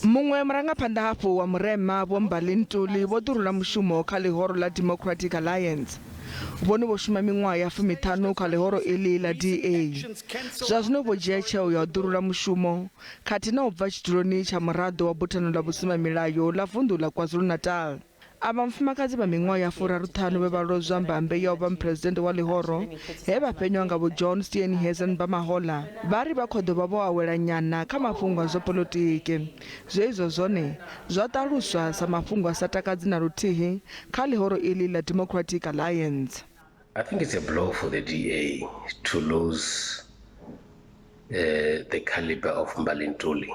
Muṅwe murangaphanḓa hafhu wa murema Vho Mbali Ntuli vho ḓirula mushumo kha ḽihoro ḽa Democratic Alliance. Vhone vho shuma miṅwaha ya fumiṱhanu kha ḽihoro iḽi ḽa DA. Zwa zwino vho dzhia tsheo ya u ḓirula mushumo khathihi na u bva tshiduloni tsha muraḓo wa buthano ḽa vhusimamilayo ḽa vunḓu ḽa KwaZulu-Natal. Avha mufumakadzi vha miṅwaha ya furaruṱhanu vhe vha lozwa mbambe ya u vha muphuresidennde wa ḽihoro he vha fhenywa nga Vho John Steenhuisen vha Mahoḽa vha ri vha khou ḓo vha vho awela nyana kha mafhungo a zwa poḽotiki, zwe izwo zwone zwa ṱaluswa sa mafhungo a sa takadzi na luthihi kha ḽihoro iḽi ḽa Democratic Alliance. I think it's a blow for the DA to lose the caliber of Mbali Ntuli.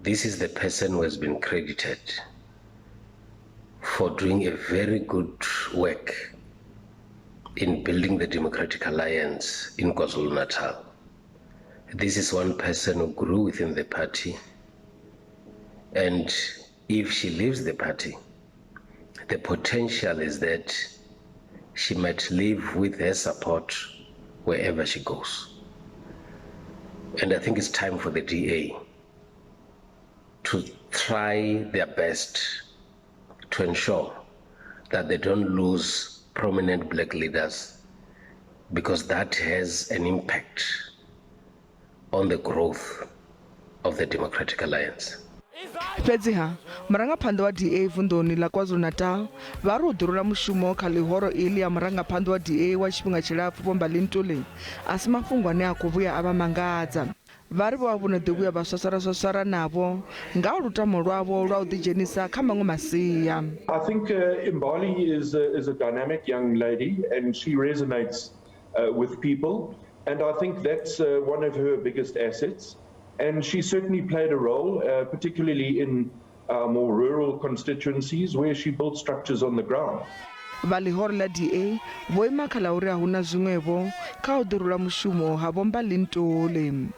This is the person who has been credited for doing a very good work in building the Democratic Alliance in KwaZulu-Natal. This is one person who grew within the party, and if she leaves the party, the potential is that she might leave with her support wherever she goes. And I think it's time for the DA to try their best to ensure that they don't lose prominent black leaders, because that has an impact on the growth of the Democratic Alliance. Fhedziha, murangaphanḓa wa DA vunḓuni ḽa KwaZulu-Natal vha ri u ḓirula mushumo kha ḽihoro iḽi ya murangaphanḓa wa DA wa tshifhinga tshilapfu Vho Mbali Ntuli a si mafhungo ane a khou vhuya a vha mangadza. Vha ri vho vha vho no ḓi vhuya vha swaswara-swaswara navho nga ha lutamo lwavho lwa u ḓidzhenisa kha maṅwe masia. I think Mbali is a dynamic young lady and she resonates with people, and I think that's one of her biggest assets. And she certainly played a role, particularly in more rural constituencies where she built structures on the ground. Vha ḽihoro ḽa DA vho ima kha ḽa uri a hu na zwiṅwevho kha u ḓirula mushumo ha Vho Mbali Ntuli.